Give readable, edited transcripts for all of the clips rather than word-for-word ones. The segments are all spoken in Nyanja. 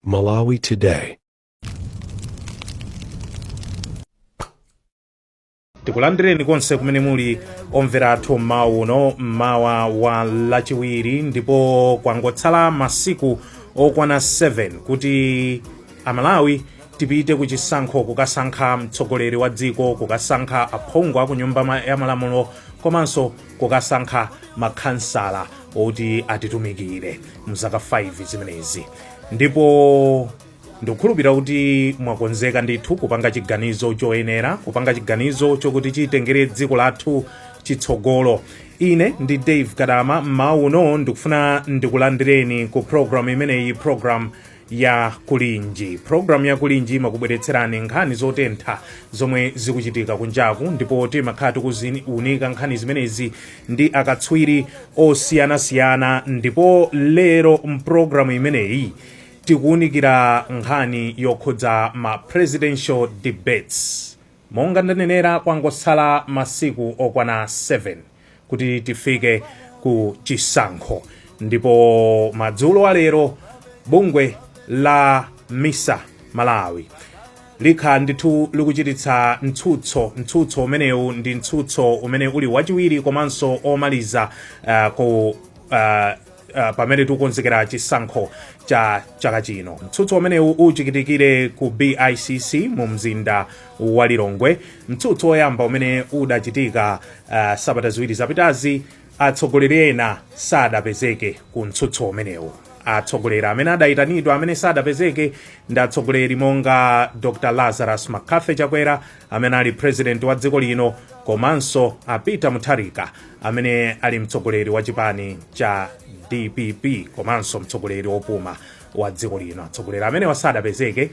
Malawi Today. Tikulandireni konse kumene muli, omvera athu, mmawa uno, mmawa wa Lachiwiri. Ndipo kwangotsala masiku okwana 7 kuti Amalawi tipite ku chisankho kukasankha mtsogoleri wa dziko, kukasankha aphungu aku Nyumba ya Malamulo, komanso kukasankha makhansala oti atitumikire mzaka 5 zimenezi. Ndipo ndikukhulupirira kuti mwakonzeka ndithu kupanga chiganizo choyenera, kupanga chiganizo chokuti chitengere dziko lathu chitsogolo. Ine ndi Dave Kadama. Mmawa uno ndikufuna ndikulandireni ku program imeneyi, program ya Kulinji. Program ya Kulinji imakubweretserani nkhani zotentha zomwe zikuchitika kunjaku, ndipo timakhala tikuziunika nkhani zimenezi ndi akatswiri osiyanasiyana. Ndipo lero mpulogalamu imeneyi tikuunikira nkhani yokhudza ma presidential debates. Monga ndanenera, kwangotsala masiku okwana 7 kuti tifike ku chisankho, ndipo madzulo alero bungwe la MISA Malawi likhala ndithu likuchititsa mtsutso. Mtsutso umenewu ndi mtsutso umene uli wachiwiri komanso omaliza ku pamene tikukonzekera chisankho cha chaka chino. Mtsutso umenewu uchitikire ku BICC mu mzinda wa Lilongwe. Mtsutso woyamba umene udachitika sabata 2 zapitazi, atsogoleri ena sadapezeke ku mtsutso umenewu. Atsogoleri amene adayitanidwa amene sadapezeke ndi atsogoleri monga Dr Lazarus McCarthy Chakwera, amene ali president wa dziko lino, komanso a Peter Mutharika, amene ali mtsogoleri wa chipani cha DPP komanso mtsogoleri wopuma wa dziko lino. Atsogoleri amene sadapezeke.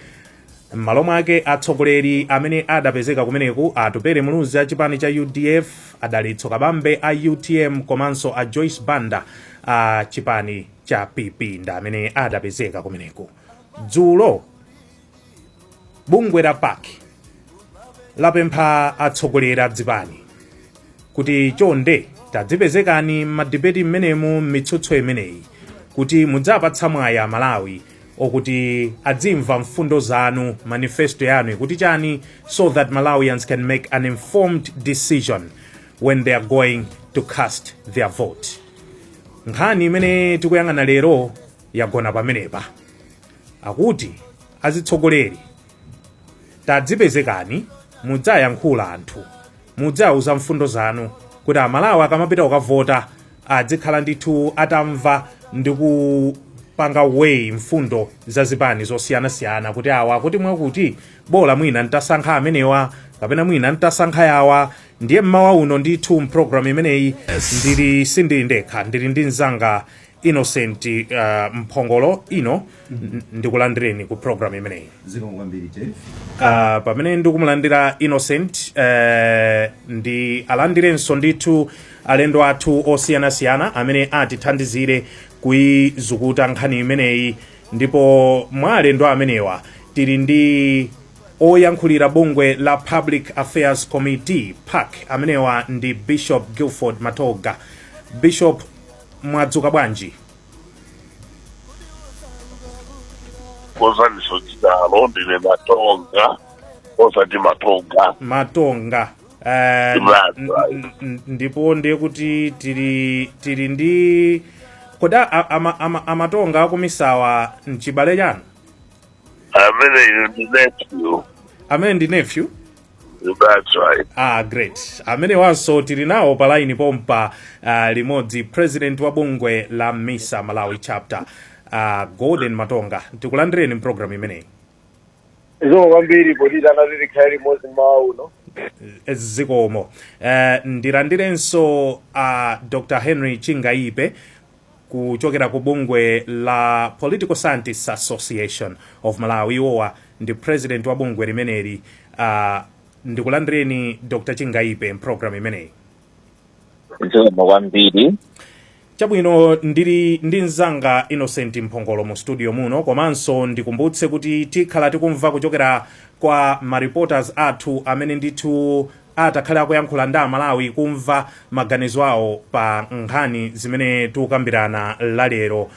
M'malo mwake, atsogoleri amene adapezeka kumeneku: Atupele Muluzi a chipani cha UDF, Adalitso Kabambe a UTM, komanso a Joyce Banda a chipani cha PP ndi amene adapezeka kumeneku. Dzulo bungwe la PAC lapempha atsogoleri a dzipani kuti chonde tadzipezekani m'madibeti mmenemu, m'mitsutso imeneyi, kuti mudzapatsa mwayi Amalawi okuti adzimva mfundo zanu, manifesto yanu ikuti chani, so that Malawians can make an informed decision when they are going to cast their vote. Nkhani imene tikuyang'ana lero yagona pamenepa. Akuti azitsogoleri, tadzipezekani, mudzayankhula anthu, mudzauza mfundo zanu, kuti Amalawi akamapita kukavota adzikhala ndithu atamva ndi kupanga weigh mfundo za zipani zosiyanasiyana, kuti awa akuti mwakuti, bola mwina ntasankha amenewa kapena mwina ntasankha yawa. Ndiye mmawa uno ndithu mpulogalamu imeneyi sindili ndekha, ndili ndi mzanga Innocent Mphongolo. Ino ndikulandireni ku program imeneyi. Zikomo kwambiri, Dave. Pamene ndikumulandira Innocent, ndi alandirenso ndithu alendo athu osiyanasiyana amene atithandizire kuyizukuta nkhani imeneyi. Ndipo mwa alendo amenewa tili ndi oyankhulira bungwe la Public Affairs Committee, PAC. Amenewa ndi Bishop Guilford Matoga. Bishop, mwadzuka bwanji? Kozaniso chidalo, ndine Matonga, osati Matonga. Matonga. That's right. Ndipo ndiye kuti tili ndi koda amatonga akumisawa mchibale chanu? Amene inu ndi nephew. Amene ndi nephew. That's right. Ah, great. Amene wanso tili nawo pa line pompa limodzi, president wa bungwe la MISA Malawi Chapter, Golden Matonga. Tikulandireni mpulogalamu imeneyi. Zikomo kwambiri potitana kuti tikhale limodzi mmawa uno. Zikomo. Ndilandirenso Dr Henry Chingaipe kuchokera ku bungwe la Political Scientists Association of Malawi. Iwowa ndi president wa bungwe limeneli. Ndikulandireni, Dr Chingaipe, mpulogalamu imeneyi. Zikomo kwambiri. Chabwino, ndili ndi mzanga Innocent Mphongolo mu studio muno, komanso ndikumbutse kuti tikhala tikumva kuchokera kwa ma reporters athu amene ndithu atakhale akuyankhula ndi Amalawi kumva maganizo awo pa nkhani zimene tikukambirana lalero.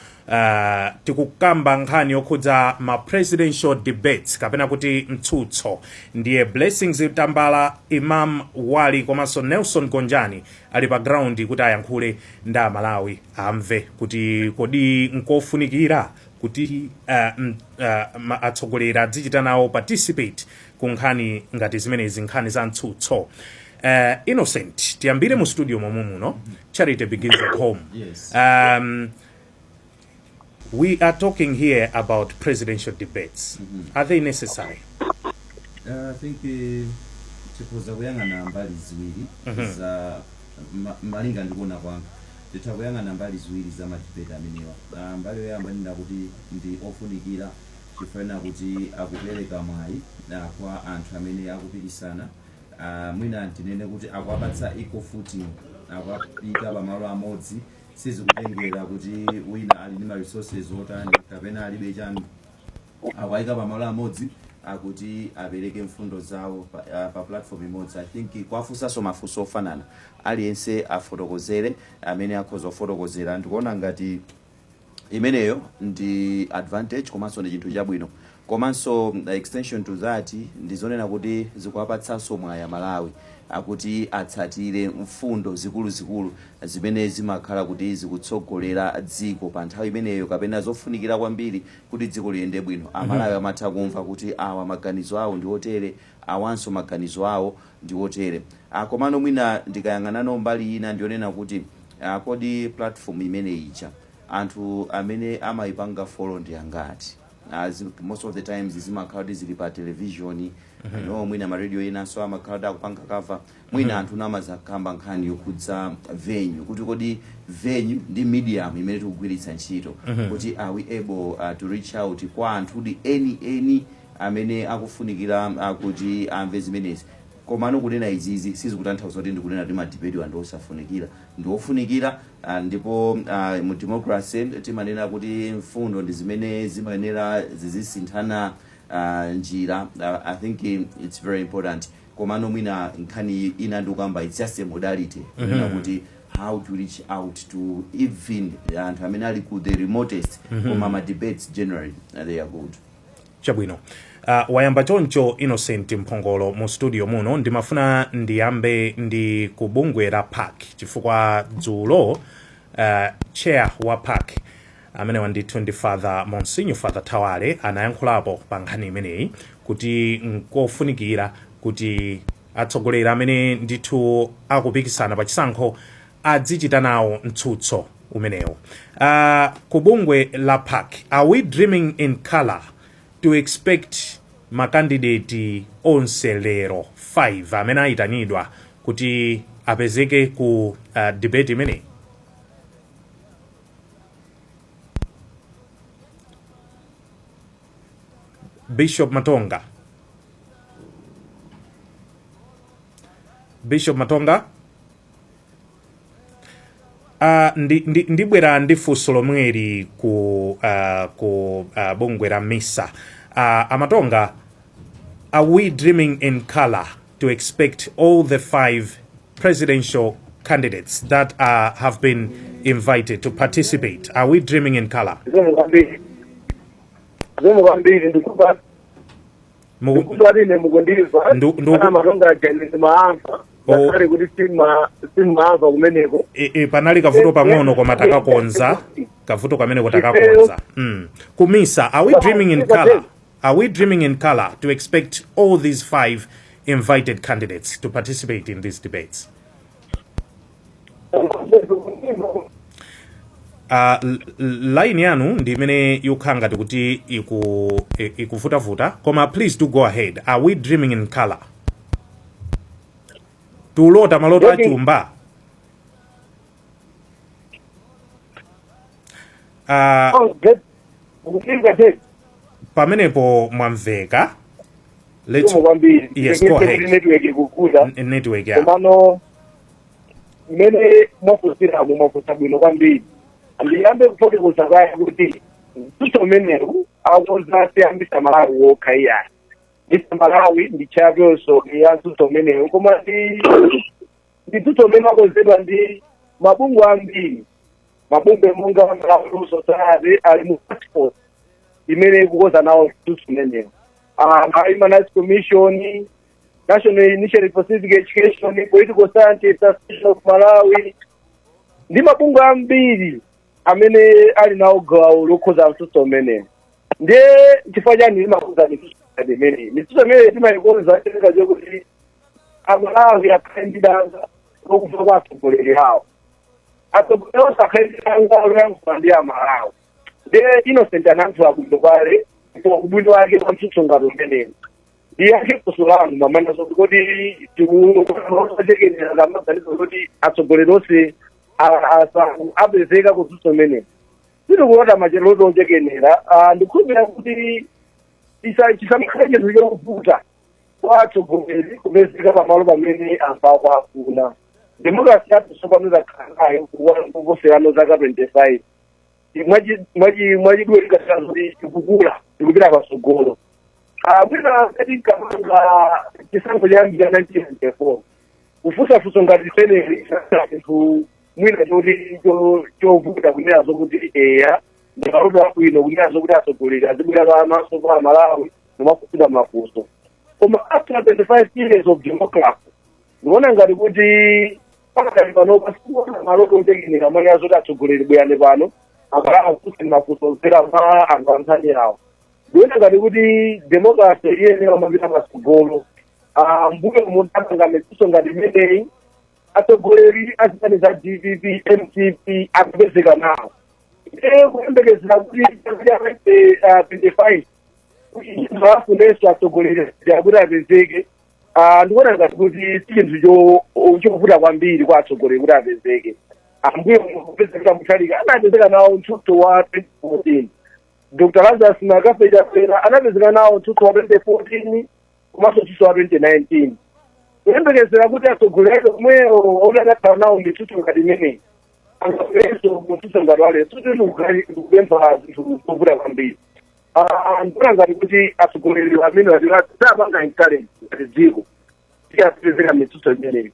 Tikukamba nkhani yokhudza ma presidential debates kapena kuti mtsutso. Ndiye Blessings Tambala, Imam Wali komanso Nelson Gonjani ali pa ground kuti ayankhule ndi Amalawi, amve kuti kodi nkofunikira kuti atsogoleri adzichita nawo participate ku nkhani ngati zimenezi, nkhani za mtsutso. Innocent, tiyambire mu studio momwe muno. Charity begins at home. Yes. We are talking here about presidential debates. Are they necessary? I think tikhoza kuyang'ana mbali ziwiri za malinga ndikuona kwanga, titha kuyang'ana mbali ziwiri za ma debate amenewa. Mbali yoyamba ndinena kuti ndi ofunikira chifukwa kuti akupereka mwayi kwa anthu amene akupikisana, mwina ndinene kuti akuwapatsa equal footing, akuwayika pamalo amodzi. Sizikutengera kuti wina ali ndi ma resources otani kapena alibe chani, akuwayika pamalo amodzi akuti apereke mfundo zawo pa platform imodzi. I think kwafunsanso mafunso ofanana, aliyense afotokozere amene akhoza kufotokozera. Ndikuona ngati imeneyo ndi advantage komanso ndi chinthu chabwino. Komanso extension to that, ndizonena kuti zikuwapatsanso mwayi Amalawi akuti atsatire mfundo zikuluzikulu zimene zimakhala kuti zikutsogolera dziko pa nthawi imeneyo kapena zofunikira kwambiri kuti dziko liyende bwino. Amalawi amatha kumva kuti awa maganizo awo ndi otere, awanso maganizo awo ndi otere. Komano mwina ndikayang'anano mbali ina ndionena kuti kodi platform imene ija anthu amene amayipanga follow ndi angati? Most of the times zimakhala kuti zili pa television, no mwina ma radio enanso amakhala kuti akupanga cover. Mwina anthu namazakamba nkhani yokhudza venue, kuti kodi venue ndi medium imene tikugwiritsa ntchito, kuti are we able to reach out kwa anthu kuti eni eni amene akufunikira kuti amve zimenezi. Komano kunena izizi sizikutanthauza kuti ndikunena kuti ma debate ndi osafunikira. Ndi ofunikira, ndipo mu democracy timanena kuti mfundo ndi zimene zimayenera zizisinthana njira. I think it's very important. Komano mwina nkhani ina ndikukamba, it's just a modality, kunena kuti how to reach out to even anthu amene ali ku the remotest. Koma ma debates generally, they are good. Chabwino. Wayamba choncho Innocent Mphongolo mu studio muno. Ndimafuna ndiyambe ndi ku bungwe la PAC chifukwa dzulo chair wa PAC amene wandithu ndi Father Monsignor Father Thawale anayankhulapo pa nkhani imeneyi kuti nkofunikira kuti atsogoleri amene ndithu akupikisana pa chisankho adzichita nawo mtsutso umenewu. Ku bungwe la PAC, are we dreaming in color to expect makandideti onse lero 5 amene ayitanidwa kuti apezeke ku debate imeneyi? Bishop Matonga, Bishop Matonga. Ndibwera ndi funso lomweli ku bungwe la MISA. Amatonga, are we dreaming in color to expect all the five presidential candidates that have been invited to participate? Are we dreaming in color? Zikomo kwambiri, zikomo kwambiri. Ndikupa Ndikuti ine mukundimva? Ana Matonga aja ine ndimamva ngakhale kuti simamva kumeneko. Panali kavuto pang'ono koma takakonza kavuto kameneko, takakonza. Ku MISA, are we dreaming in color? Are we dreaming in color to expect all these five invited candidates to participate in these debates? Line yanu ndi imene ikukhala ngati kuti ikuvutavuta, koma please do go ahead. Are we dreaming in color? Tulota maloto achumba? Oh, good. Mukuimva tete? Pamenepo mwamveka. Let's Zikomo kwambiri. Yes, go ahead. Kuti network ikuvuta. Network ya. Komano mmene mwafunsiramo, mwafunsa bwino kwambiri. Ndiyambe kufotokoza kaya kuti mtsutso umenewu akonza si a MISA Malawi wokha iyayi. MISA Malawi ndi chairperson ya mtsutso umenewu, koma ndi mtsutso umene wakonzedwa ndi mabungwe ambiri. Mabungwe monga Malawi Law Society ali mu task force imene ikukonza nawo mtsutso umenewo. Human Rights Commission, National Initiative for Civic Education, Political Scientists Association of Malawi ndi mabungwe ambiri amene ali nawo gawo lokonza mtsutso umenewo. Ndiye chifukwa chani limakonza mitsutso imeneyi? Mitsutso imeneyi timayikonza cholinga chokuti Amalawi akhale ndi danga lokumva kwa atsogoleri awo, atsogoleri onse akhale ndi danga loyankhula ndi Amalawi. Ndiye Innocent anayankhula bwino kale ndipo ubwino wake wa mtsutso ngati umenewu. Ndiyankhe funso lanu mamana zoti kodi tikuchekenera kamaganizo kuti atsogoleri onse apezeka kumtsutso umenewu? Sitikulota maloto ochekenera. Ndikhulupirira kuti chisakhale chinthu chovuta kwa atsogoleri kupezeka pamalo pamene anthu akuafuna. Democracy yathu tsopano takhala nayo kuposerano zaka 25. Mwachidule tikasira kuti ikukula, ikupita patsogolo. Mwina ngati nkamanga chisankho choyambira 1994, kufunsafunso ngati limeneli chinthu mwina choti chovuta kunena zokuti eya, ndimaloto abwino kunena zokuti atsogoleri azibwera pamaso pa Malawi nomafunsidwa mafunso. Koma after 25 years of democracy, ndikuona ngati kuti pakati pano pasikuona maloto ochekenera manena zoti atsogoleri bwerani pano, Amalawi akufunseni mafunso kudzera mwa anthu ankhani awo. Ndikuona ngati kuti democracy iyenera kumapita patsogolo. Mbuyo mutapanga mitsutso ngati imeneyi, atsogoleri azipani za DPP, MCP akupezeka nawo. Ndiye kuyembekezera kuti chaka cha 25 afunenso atsogoleri akuti apezeke, ndikuona ngati kuti si chinthu chovuta kwambiri kwa atsogoleri kuti apezeke. Ambuyo kupezeka Mutharika anapezeka nawo mtsutso wa 2014, Dr Lazarus McCarthy Chakwera anapezeka nawo mtsutso wa 2014 komanso mtsutso wa 2019. Kuyembekezera kuti atsogoleri omwewo omwe anakhala nawo mitsutso ngati imeneyi angabwerenso mtsutso ngati wale, suti ndikupempha zinthu zovuta kwambiri. Ndikuona ngati kuti atsogoleri amene sapanga encourage ngati dziko tiyapezeka mitsutso imeneyi.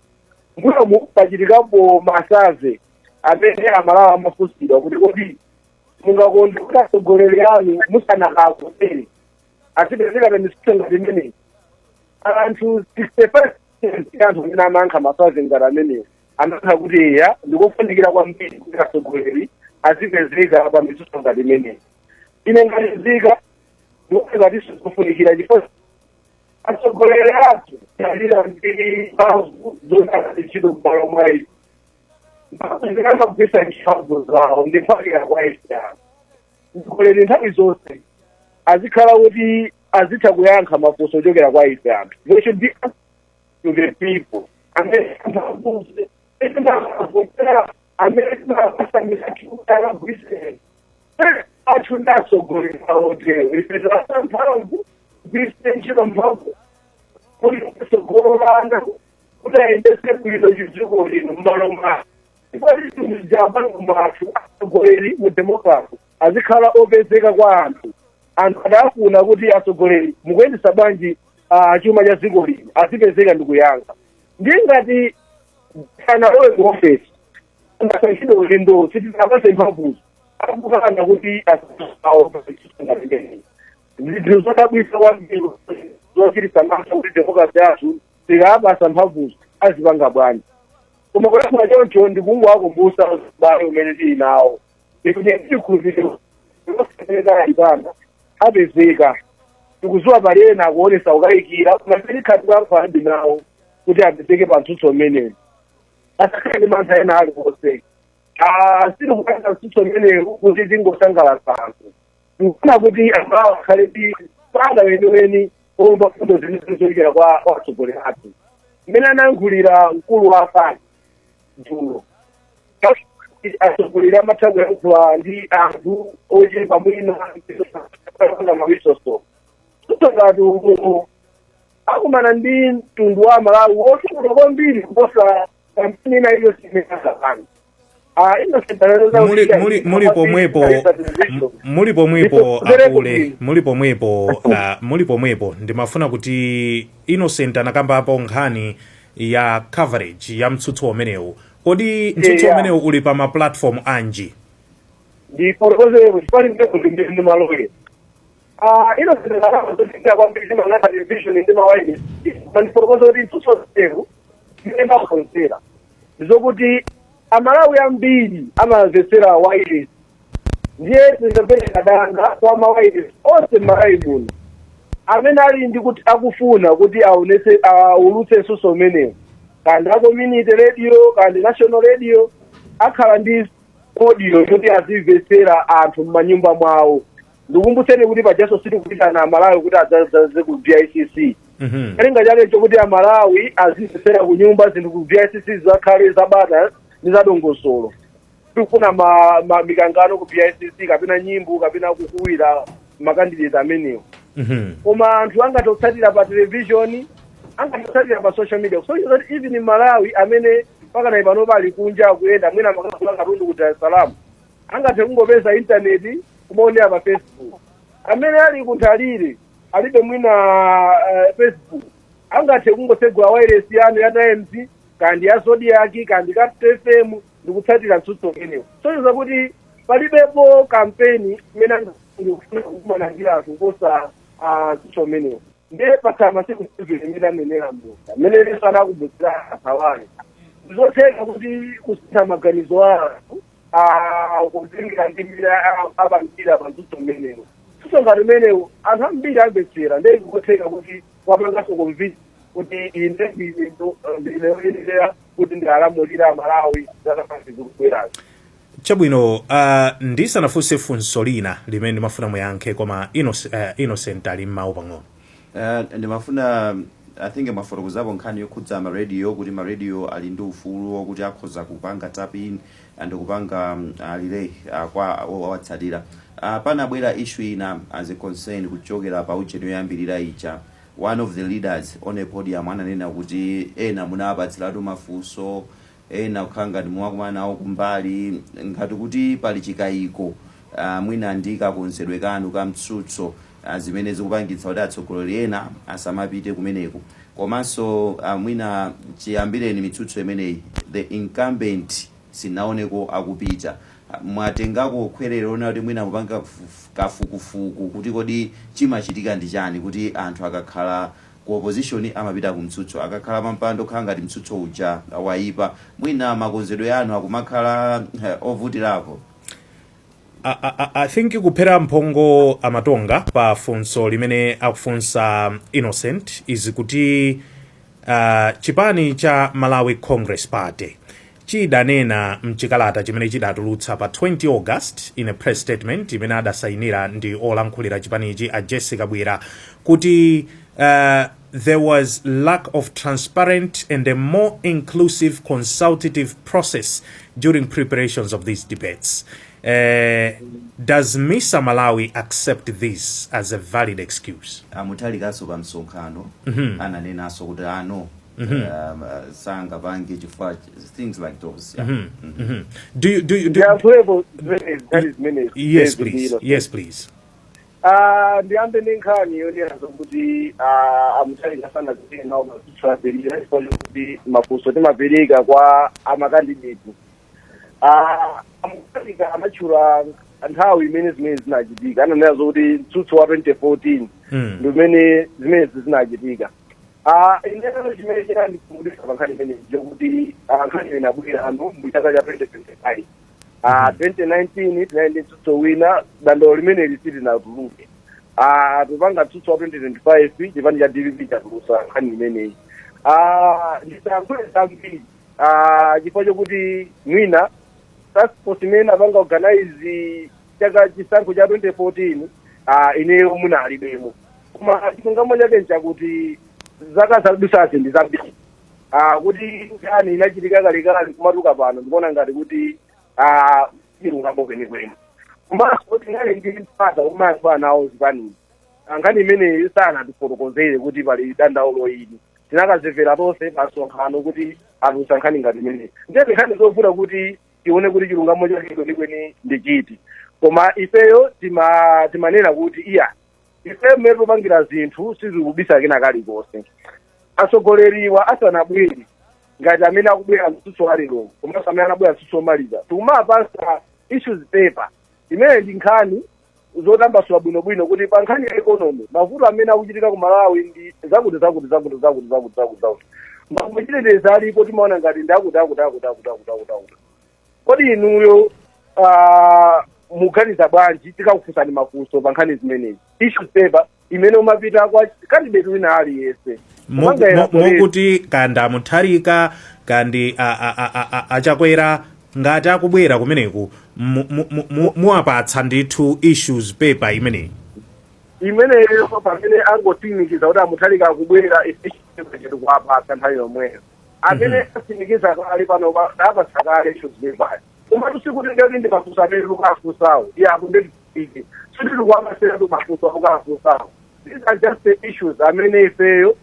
Mbuyomu pachitikapo ma survey amene Amalawi amafunsidwa kuti kodi mungakonde kuti atsogoleri anu musanakavotere azipezeka pa mitsutso ngati imeneyi? Anthu 65 anthu amene amayankha ma survey ngati amenewo anayankha kuti eya, ndikofunikira kwambiri kuti atsogoleri azipezeka pa mitsutso ngati imeneyi. Ine ngati nzika ndikuona ngati zofunikira chifukwa atsogoleri athu alira ndi mphamvu zotaka ntchito m'malo mwa ife. Mphamvu zimene amagwiritsa ntchito zawo ndi mphamvu kwa ife anthu. Mtsogoleri nthawi zonse azikhala kuti azitha kuyankha mafunso ochokera kwa ife anthu. They should be to the people amene anthu amene amene timapasamisa akagwiriseni athu ndi atsogoleri otero. Ife tilasa mphamvu, kugwiritsa ntchito mphamvu kuti tsogololana kuti ayendetse bwino dziko lino m'malo mwa mwathu. Atsogoleri mu democracy azikhala opezeka kwa anthu. Anthu adafuna kuti atsogoleri mukuyendetsa bwanji chuma cha dziko lino, azipezeka ndi kuyankha. Ndi ngati analowe ku ofesi angasankhidwe udindo, sitinapase mphamvuzo, akukana kuti asawo. Zinthu zodabwitsa kwambiri, zochititsa mantha kuti democracy yathu tikapasa mphamvuzo azipanga bwanji? Koma kulankhula choncho ndikungowakumbutsa ubale umene tili nawo, ndikuti ndikhulupiriro ipana apezeka. Tikudziwa pali ena akuonesa kukayikira, koma tikhati kuyankhula nawo kuti apezeke pa mtsutso umenewu, asakhale ndi mantha ena aliwonse. Sitikupanga mtsutso umenewu kuti tingosangalatsa anthu. Tikufuna kuti Amalawi akhale ndi mpata weniweni omva fundo zimene zochokera kwa atsogoleri athu. Mmene anayankhulira mkulu wa afani dzulo, atsogoleri amatha kuyankhula ndi anthu ochepa, mwina panga mawisoso ngati umu akumana ndi mtundu wa Malawi wochuluka kwambiri kuposa kampeni ina iliyonse imene angapanga. Muli pomwepo, muli pomwepo akule, muli pomwepo, muli pomwepo. Ndimafuna kuti Innocent anakambapo nkhani ya coverage ya mtsutso umenewu. Kodi mtsutso umenewu uli pa ma platform anji? Ndifotokozere chifukwa ndimene ndimalowera. Innocent ndalama zotikira kwambiri zimang'ata television ndi mawayilesi. Mandifotokoza kuti mtsutso zeru imene makonzera ndizokuti Amalawi ambiri amamvetsera wireless, ndiye tingapereka danga kwa mawayilesi onse m'Malawi muno amene ali ndi kuti akufuna kuti aonese, aulutse mtsutso umenewo, kandi a community radio kandi national radio, akhala ndi audio yoti azimvetsera anthu m'manyumba mwawo. Ndikumbutseni kuti pajaso sitikupitana Amalawi kuti adzaze ku BICC. Cholinga chake chokuti Amalawi azimvetsera ku nyumba, zinthu ku BICC zakhale zabata ndi zadongosolo. Tikufuna ma mikangano ku BICC kapena nyimbo kapena kukuwira makandidate amenewo. Koma anthu angathe kutsatira pa television, angathe kutsatira pa social media, kusonyeza kuti even Malawi amene pakanayi pano pali kunja akuyenda, mwina makagula katundu ku Dar es Salaam, angathe kungopeza intaneti kumaonera pa Facebook. Amene ali kunthalire, alibe mwina Facebook, angathe kungotsegula wireless yanu ya Times kandi ya Zodiak kandi ka FM ndikutsatira mtsutso umenewo. Sonyeza kuti palibepo kampeni imene angakufuna kukumana ndi anthu kuposa mtsutso umenewo. Ndiye pakhala masiku 7 imene anenera mbusa amene leso anakumbukira athawale, zotheka kuti kusintha maganizo a anthu kutengera ndi mmene apangira pa mtsutso umenewo. Mtsutso ngati umenewo anthu ambiri amvetsera, ndiye zikutheka kuti wapanganso convince kuti ine ndine oyenera kuti ndialamulira Malawi zaka 5 zikubwerazi. Chabwino, ndisanafunse funso lina limene ndimafuna muyankhe, koma Innocent ali mmawu pang'ono. Ndimafuna, I think mafotokozapo nkhani yokhudza ma radio, kuti ma radio ali ndi ufulu wokuti akhoza kupanga tap in and kupanga relay kwa owatsatira. Panabwera issue ina as a concern kuchokera pa ujeni yoyambirira ija. One of the leaders on a podium ananena kuti ena munawapatsiratu mafunso, ena kukhala ngati muwakumana nawo kumbali, ngati kuti pali chikayiko mwina ndi kakonzedwe kanu ka mtsutso, zimene zikupangitsa kuti atsogoleri ena asamapite kumeneko. Komanso mwina chiyambireni mitsutso imeneyi, the incumbent sinaoneko akupita. Mwatengako khwerero ona kuti mwina mupanga kafukufuku kuti kodi chimachitika ndi chani kuti anthu akakhala ku opposition amapita ku mtsutso, akakhala pampando khala ngati mtsutso uja wayipa, mwina makonzedwe anu akumakhala ovutirapo? I think kuphera mphongo amatonga pa funso limene akufunsa Innocent is kuti chipani cha Malawi Congress Party chidanena mchikalata chimene chidatulutsa pa 20 August in a press statement imene adasayinira ndi olankhulira chipanichi a Jessica Bwira kuti there was lack of transparent and a more inclusive consultative process during preparations of these debates. Does MISA Malawi accept this as a valid excuse? Amutalikanso pa msonkhano ananenanso kuti ano sangapange chifukwa things like those, yeah. Do you do you do, Ndiyankhulepo zimenezi, nkhani zimenezi. Yes, please. Yes, please. Ndiyambe ndi nkhani yonena zokuti aMutharika sanazitenge nawo mafunso ambirira chifukwa chokuti mafunso timapereka kwa amakandidate. AMutharika amatchula nthawi imene zimene zinachitika, ananena zokuti mtsutso wa 2014 ndi umene zimenezi zinachitika. Ineyo chimene chinandikhumudwitsa pa nkhani imeneyi chokuti nkhani iyo inabwera ano mu chaka cha 2025. 2019 tinali ndi mtsutso wina, dandaulo limeneli silinatuluke. Tupanga mtsutso wa 2025, chipani cha DPP chatulutsa nkhani imeneyi. Ndisayankhule zambiri chifukwa chokuti mwina task force imene apanga organize chaka chisankho cha 2014, ineyo mwina alibemo, koma chilungamo chake nchakuti zaka zadutsazi ndi zambiri. Kuti nkhani inachitika kalekale kumatuka pano, ndikuona ngati kuti chilungamo kwenikweni. Komanso tinali ndi mpata umayankhula nawo zipanizi, nkhani imeneyi sanatifotokozere kuti pali dandaulo ili. Tinakazimvera tonse pa msonkhano kuti atulutsa nkhani ngati imeneyi. Ndiye nkhani zovuta kuti tione kuti chilungamo chake kwenikweni ndi chiti, koma ifeyo timanena kuti iya, ife mmene topangira zinthu sizikubisa kena kalikonse. Atsogoleriwa asanabwere, ngati amene akubwera mtsutso wa lero komanso amene anabwera mtsutso omaliza, tikumapasa issues paper. Imene ndi nkhani zotambasula bwinobwino kuti pa nkhani ya economy, mavuto amene akuchitika ku Malawi ndi zakuti, zakuti, zakuti, zakuti, zakuti, zakuti, zakuti. Makuchiteteza alipo, timaona ngati ndi akuti, akuti, akuti, akuti, akuti, akuti, akuti. Kodi inuyo muganiza bwanji tikakufunsani mafunso pa nkhani zimenezi? Issue paper imene umapita kwa candidate wina aliyense. Kupanga elaborate. Mokuti kandi aMutharika, kandi aChakwera, ngati akubwera kumeneku, muwapatsa ndithu issues paper imeneyi? Imeneyo, pamene angotsimikiza kuti aMutharika akubwera, chetu kuwapatsa nthawi yomweyo. Amene atsimikiza kale pano apatsa kale issues paper, komatu sikuti ndeti ndi mafunso amene tikukafunsawo iyapo. Ndetike sikuti tikuwapasiratu mafunso akukafunsawo. These are just the issues amene ifeyo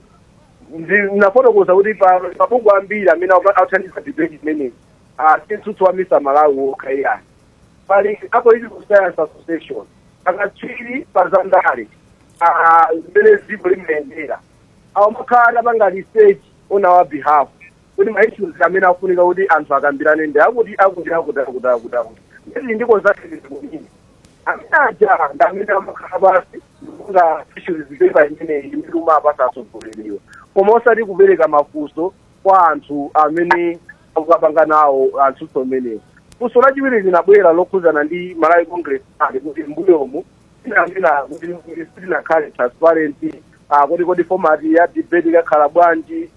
ndinafotokoza kuti mabungwe ambiri amene akuthandiza debate imeneyi. Si mtsutso wa Misa Malawi wokha iyani. Pali a Political Science Association, akatswiri pa zandale, zimene dziko limayendera, awo makhala apanga research on our behalf kuti ma issues amene akufunika kuti anthu akambirane ndi akuti, akuti, akuti, akuti, akuti, akuti. Nditi ndiko zake amene aja ndi amene amakhala pasi nga issues paper imeneyi imene umapasa atsogoleriwa, koma osati kupereka mafunso kwa anthu amene akukapanga nawo mtsutso umenewu. Funso lachiwiri linabwera lokhuzana ndi Malawi Congress Party, kuti mbuyomu tinanena kuti sitinakhale transparent, kuti kodi format ya debate ikakhala bwanji,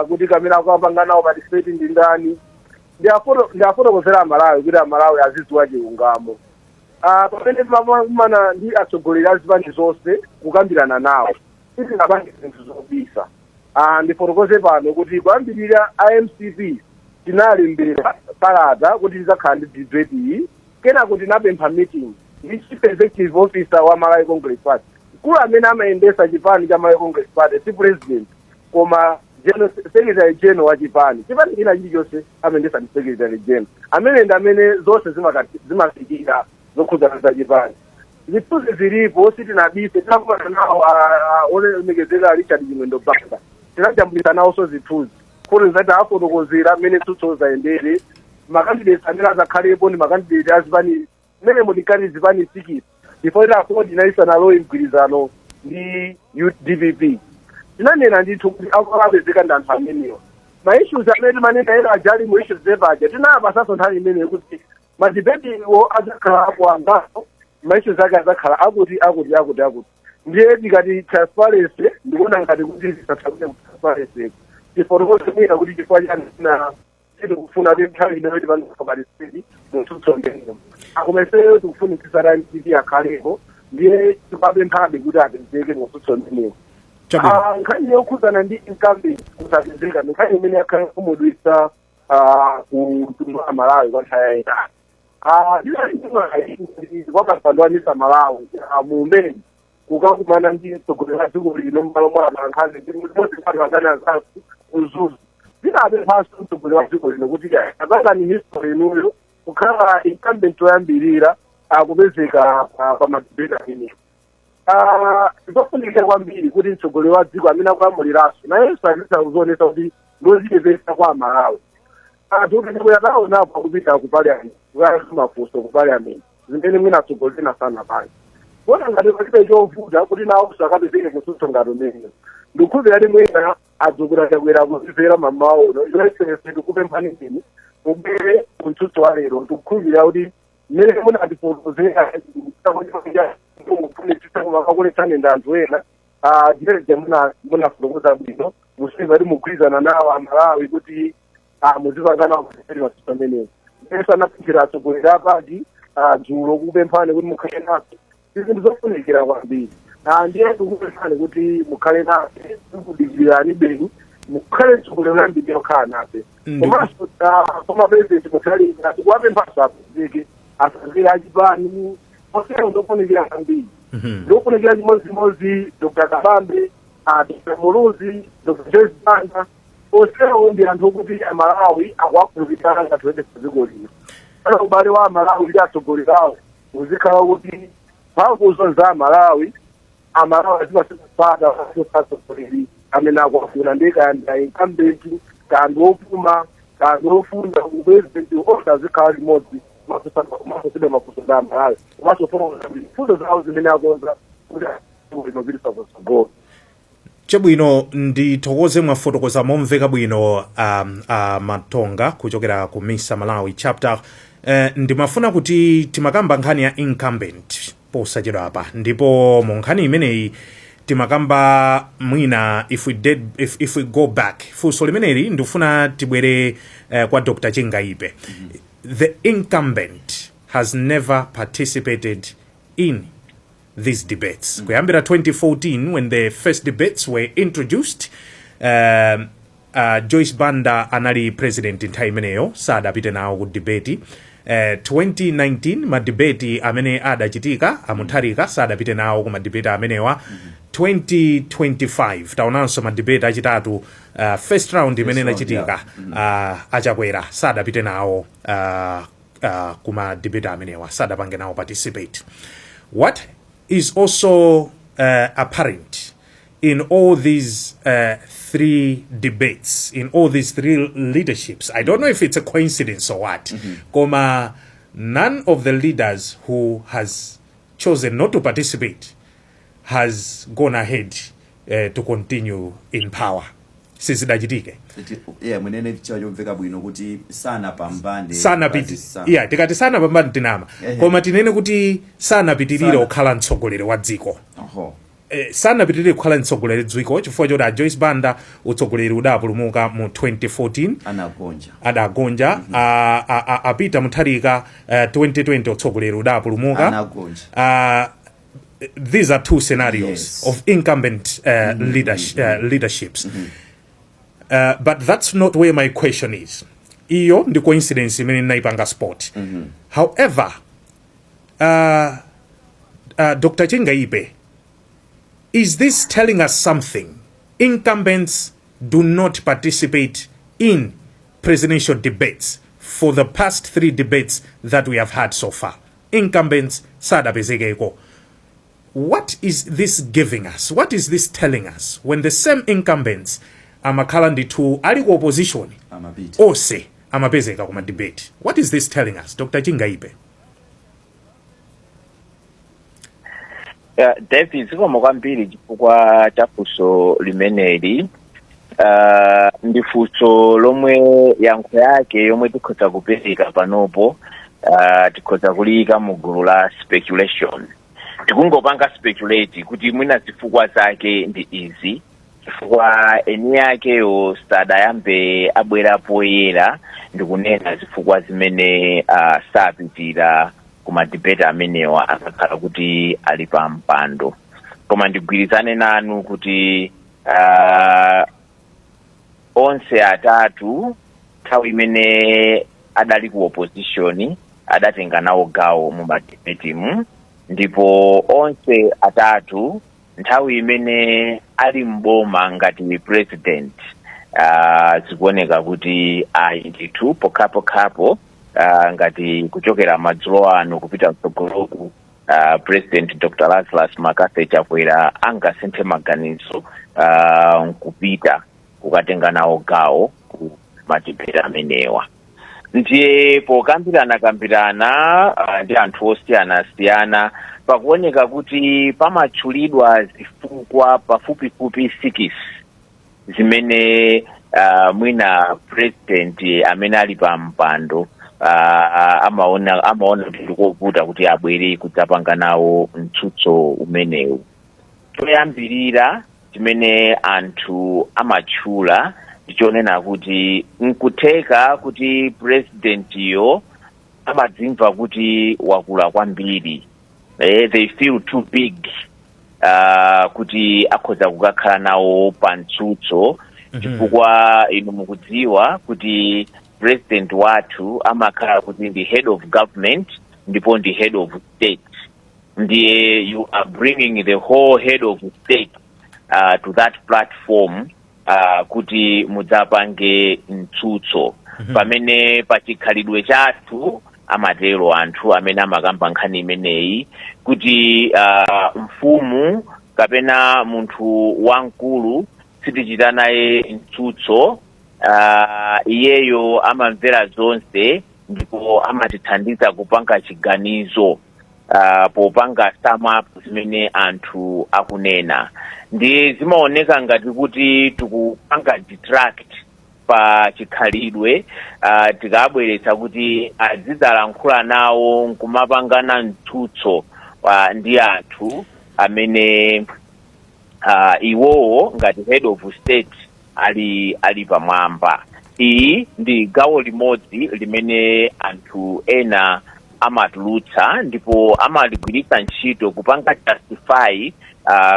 kuti kamene akukapanga nawo participate ndi ndani. Ndiafotokozera Amalawi kuti Amalawi azidziwa chilungamo. Pamene timakumana ndi atsogoleri a zipani zonse kukambirana nawo, sitinapange zinthu zobisa. Ndifotokoze pano kuti kuyambirira iMCP tinalembera kalata kuti tizakhala ndi debate iyi. Kenako tinapempha meeting ndi chief executive officer wa Malawi Congress Party. Mkulu amene amayendesa chipani cha Malawi Congress Party si president, koma general, secretary general wa chipani. Chipani china chilichonse amayendesa ndi secretary general, amene ndi amene zonse zimafikira zokhudzana za chipani. Zithunzi zilipo, sitinabise. Tinakumana nawo olemekezeka Richard Chimwendo Banda, tinajambulisa nawonso zithunzi kuti zati afotokozera mmene tsutso zayendere, ma candidates amene azakhalepo ndi ma candidate azipani mmene mutikati zipani 6 before ita inalisanalowe mgwirizano ndi DPP. Tinanena ndithu kuti akapezeka ndi anthu amenewa. Ma issues amene timanena ena aja ali mu issues paper aja, tinapasanso nthawi imeneyo kuti ma debate wo adzakhala apo angapo, ma issues ake adzakhala akuti, akuti, akuti, akuti. Ndiye tikati transparency, ndikuona ngati kuti tisathamire ku transparency. Tifotokoze mwina kuti chifukwa chani na tikufuna kuti nthawi inoyo tipange participate mu mtsutso umenewo. Koma ifeyo tikufunikisa MCP akhalepo, ndiye tikapemphabe kuti apezeke mu mtsutso umenewo. Chabwino. Nkhani yokhudzana ndi incumbent kusapezeka ndi nkhani imene yakhala kumudwitsa ku mtundu wa Malawi kwa nthawi yayitali. Kwa pampando wa Misa Malawi mumene kukakumana ndi mtsogoleri wa dziko lino m'malo mwa atolankhani ndi limodzi pati wakani anzathu kuZuzu, zinapemphanso mtsogoleri wa dziko lino kuti apangani history inuyo kukhala incumbent woyambirira akupezeka pa ma debate amenewo. Zofunikira kwambiri kuti mtsogoleri wa dziko amene akulamuliranso nayenso azitha kuzionesa kuti ndozichepesa kwa Amalawi. Anthu kuti taonapo akupita ku parliament kukayankha mafunso ku parliament, zimene mwina atsogoleri ena sanapange. Kuona ngati palibe chovuta kuti nawonso akapezeke kutsutso ngati umenewo. Ndikukhulupirira kuti mwina adzukula Chakwera kuzimvera mamawa uno. Yoyesese tikupemphani inu mubwere kumtsutso wa lero. Ndikukhulupirira kuti mmene munatifotokozera mufunitsitsa kumakakuletsani ndi anthu ena, jireze munafotokoza bwino museva kuti mugwirizana nawo Amalawi kuti muzipanga nawo matsutso amenewo. Yesu anapemphera atsogoleri apati dzulo kukupemphani kuti mukhale nafe. Izi zofunikira kwambiri. Ndiye tikupemphani kuti mukhale nafe, tikudikirani beni mukhale mtsogoleri ambiri okhala nafe. Komanso koma president Mutharika tikuwapemphanso apezeke, asazire achipani osero. Ndofunikira kwambiri. Ndofunikira chimodzimodzi Dr Kabambe, Dr Muluzi, Dr Joyce Banda, onsewo ndi anthu okuti Amalawi akuwakhulupirira ngati oyendetsa dziko lino. Pana ubale wa Amalawi ndi atsogoleri awo uzikhala kuti mphamvuzo za Amalawi, Amalawi azipasipata atsogoleri amene akuwafuna, ndi kaya ndi incumbent, kaya ndi opuma, kaya ndi ofuna u president, onse azikhala limodzi. Kumafunsidwa mafunso ndi Amalawi komanso kufotokoza mfundo zawo zimene akonza kuti inopitisa patsogolo. Chabwino, ndithokoze, mwafotokoza momveka bwino Matonga kuchokera ku Misa Malawi Chapter. Ndimafuna kuti timakamba nkhani ya incumbent posachedwa apa, ndipo mu nkhani imeneyi timakamba mwina if we go back, funso limeneli ndifuna tibwere kwa Dr Chingaipe. The incumbent has never participated in these debates kuyambira 2014, when the first debates were introduced. Joyce Banda anali president nthawi imeneyo, sadapite nawo ku debate. 2019 ma debate amene adachitika, a Mutharika sadapite nawo ku ma debate amenewa. 2025 taonanso ma debate achitatu, first round imene round, inachitika, aChakwera sadapite nawo kuma debate amenewa, sadapange nawo participate. What is also apparent in all these three debates, in all these three leaderships, I don't know if it's a coincidence or what, koma none of the leaders who has chosen not to participate has gone ahead to continue in power. Sizidachitike. Yeah, munene chomveka bwino kuti sanapambane. Sanapiti yeah, tikati sanapambane tinama, koma tinene kuti sanapitirire kukhala mtsogoleri wa dziko. Sanapitirire kukhala mtsogoleri dziko chifukwa choti a Joyce Banda utsogoleri udapulumuka mu 2014. Anagonja. Adagonja. A Peter Mutharika, 2020 utsogoleri udapulumuka. Anagonja. These are two scenarios of incumbent leaderships. But that's not where my question is. Iyo ndi coincidence imene ndinayipanga spot. However, Dr Chingaipe, is this telling us something? Incumbents do not participate in presidential debates. For the past three debates that we have had so far, incumbents sadapezekeko. What is this giving us? What is this telling us, when the same incumbents amakhala ndithu ali ku opposition, amapita, onse amapezeka kuma debate? What is this telling us, Dr Chingaipe? Yeah, David, zikomo kwambiri chifukwa cha funso limeneli. Ndi funso lomwe yankho yake yomwe tikhoza kupereka panopo, tikhoza kuliyika mu gulu la speculation. Tikungopanga speculate kuti mwina zifukwa zake ndi izi, chifukwa eni akeyo sadayambe abwera poyera ndikunena zifukwa zimene sapitira ku ma debate amenewa akakhala kuti ali pa mpando. Koma ndigwirizane nanu kuti onse atatu nthawi imene adali ku opposition adatenga nawo gawo mu ma debate mu, ndipo onse atatu nthawi imene ali mboma ngati president, zikuoneka kuti ayi ndithu, pokhapokhapo ngati kuchokera madzulo ano kupita mtsogoloku President Dr Lazarus McCarthy Chakwera angasinthe maganizo nkupita kukatenga nawo gawo ku ma debate amenewa. Ndiye pokambirana kambirana ndi anthu osiyanasiyana, pakuoneka kuti pamatchulidwa zifukwa pafupifupi 6 zimene mwina president amene ali pa mpando amaona kuti ndikovuta kuti abwere kudzapanga nawo mtsutso umenewu. Choyambirira chimene anthu amatchula ndichonena kuti nkutheka kuti presidentiyo amadzimva kuti wakula kwambiri, they feel too big kuti akhoza kukakhala nawo pa mtsutso, chifukwa inu mukudziwa kuti president wathu amakhala kuti ndi head of government ndipo ndi head of state. Ndiye you are bringing the whole head of state to that platform kuti mudzapange mtsutso, pamene pachikhalidwe chathu, amatero anthu amene amakamba nkhani imeneyi, kuti mfumu kapena munthu wamkulu sitichita naye mtsutso, iyeyo amamvera zonse. Ndipo amatithandiza kupanga chiganizo popanga sum up zimene anthu akunena. Ndi zimaoneka ngati kuti tikupanga detract pa chikhalidwe tikabweretsa kuti azidzalankhula nawo nkumapangana mtsutso ndi anthu amene iwowo ngati head of state ali pamwamba. Iyi ndi gawo limodzi limene anthu ena amatulutsa ndipo amaligwiritsa ntchito kupanga justify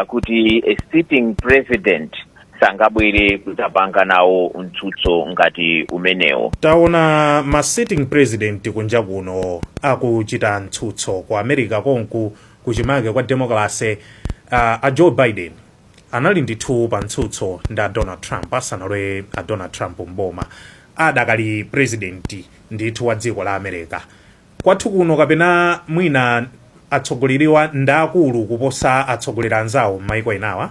kuti a sitting president sangabwere kudzapanga nawo mtsutso ngati umenewo. Taona ma sitting president kunja kuno akuchita mtsutso. Ku America konku, kuchimake kwa democracy, a Joe Biden anali ndithu pa mtsutso ndi a Donald Trump asanalowe a Donald Trump mboma, adakali president ndithu wa dziko la America. Kwathu kuno kapena mwina atsogoleriwa ndi akulu kuposa atsogoleri anzawo m'maiko enawa?